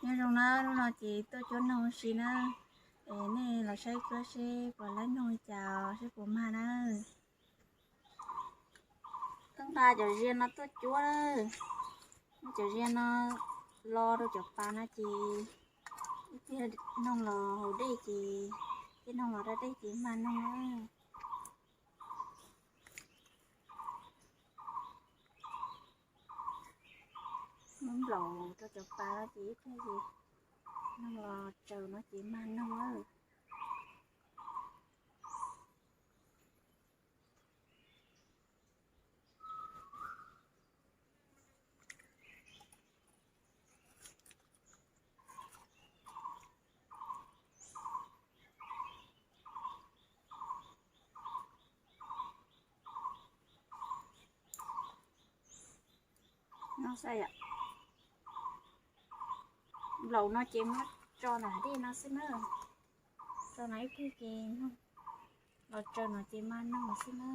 Nyob zoo na, hnub no ces tuaj cuab noog ua si na, es nej los saib cuab seb puas laib noog li cas, seb puas mag na. Twb nqa cov zia no tuaj cuab, muab cov zia no lo rau cov pas no ces ib pliag noog los haus dej ces, ib pliag noog los da dej ces mag noog na. Muab nplaum rau cov pas no ces ib pliag ces noog los tsaws no ces mag noog na. No xwb yom. Nplaum no ces muab tso nram dej no xwb na. Tso no ib pliag ces los tsaws no ces mag noog xwb na.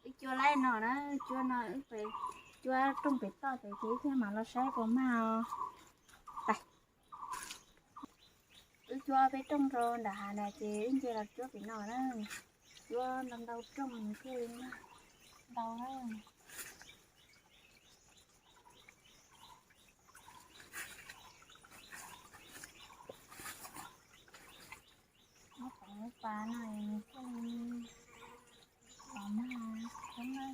Wb cuab laib no na, cuab no wb pem, cuab rooj pem toj pem ces ib pliag mam los saib puas mag os. Wb cuab peb rooj rau nram hav na ces wb nce los cuab pem no na. Cuab ntau ntau rooj thiaj li mag ntau na. Muab pas no thiaj li los mag coob na.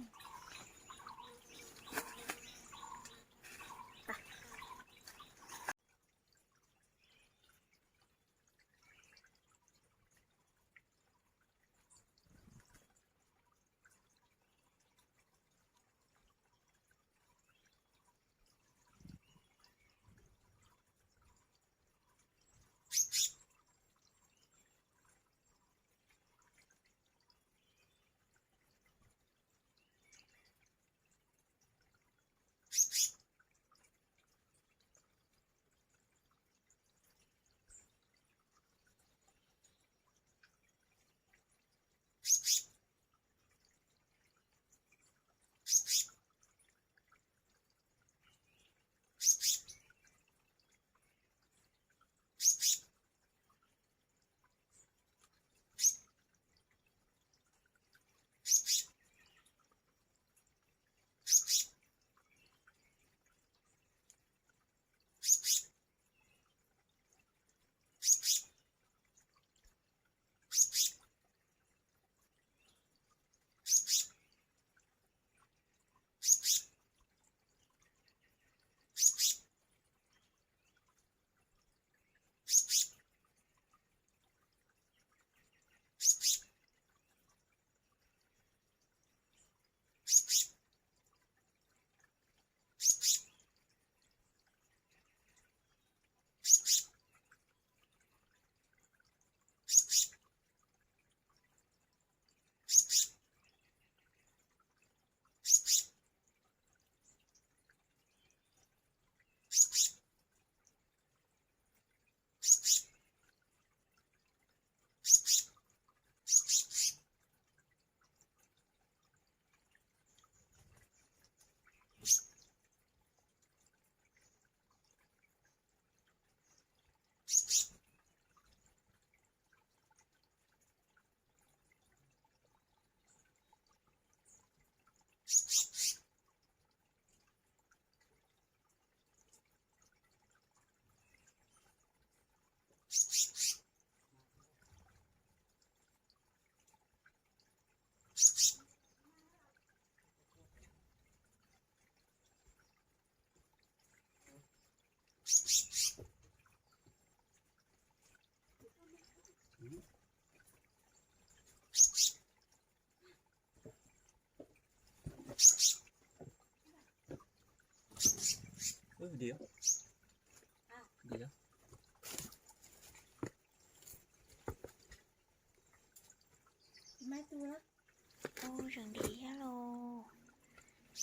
Ub, zeeg dim thiab lauj.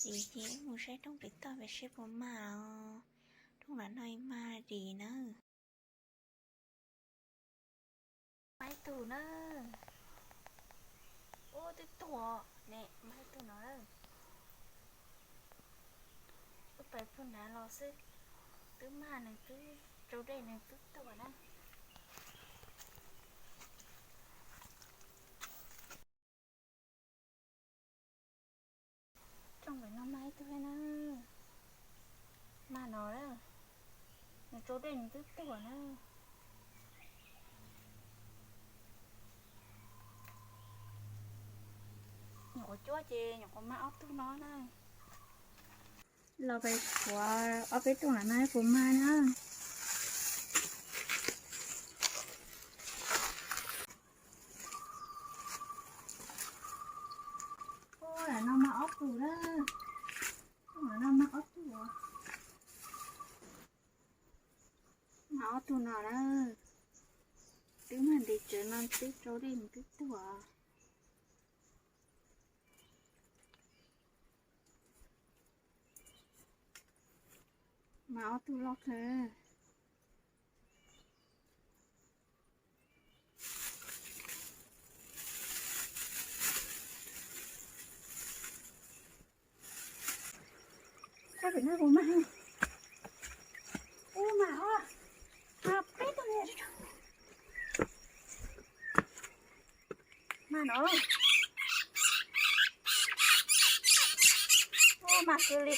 Dim ces mus saib rooj pem toj pem seb puas mag os. Rooj nram no mag dim na. Mag ib tug na. Ub, twb tuag ne, mag ib tug no lawm. Ub, Tuaj nrad los xwb, twb mag nws twb tsau dej nws twb tuaj na. Rooj pem no mag ib tug na, mag no na, nws tsau dej nws twb tuaj na. Nyuam qhuav cuab ces nyuam qhuav mag ob tug no na. Los pem kuav ob peb tug lam no puas mag na. Ua lam no mag ob tug na. Lam no mag ob tug. Mag ob tug no na. Twb mag ntev tsawv no twb tsau dej nws twb tuaj. Mag ob tug loj kawg. Sab pem no puas mag? Ub, mag os. Mag peb tug. Mag no. Ub, mag kawg li.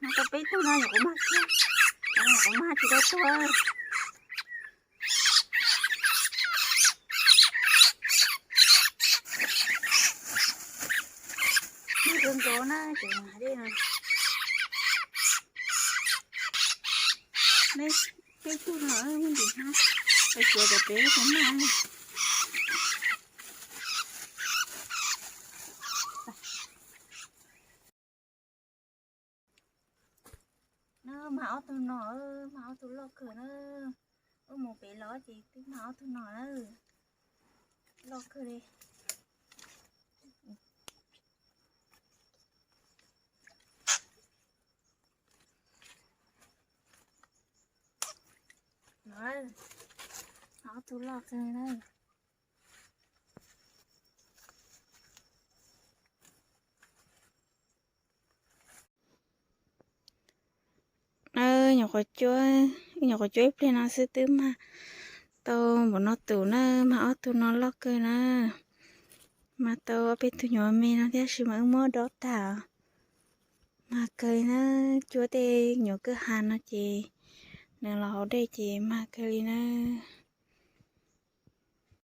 Mag tau peb tug no nyuam qhuav mag thiab, nyuam qhuav mag tsis tau tuaj. Mag zoo nkaus na, ces mag dej no. Peb tug no muaj ntsis hab, es tsuav cov pem puas mag. Na, mag ob tug no, mag ob tug loj kawg na. Wb mus pem los ces twb mag ob tug no na. Loj kawg li. Mag ob tug loj kawg na. Na, nyuam qhuav cuab, nyuam qhuav cuab ib pliag no xwb twb mag tau npaum no tus na, mag ob tug no loj kawg na. Mag tau ob peb tug nyuam me no thiab sis mas wb muab dob tag. Mag kawg na, cuab tej nyuam kwj ha no ces nws los haus dej ces mag kawg li na.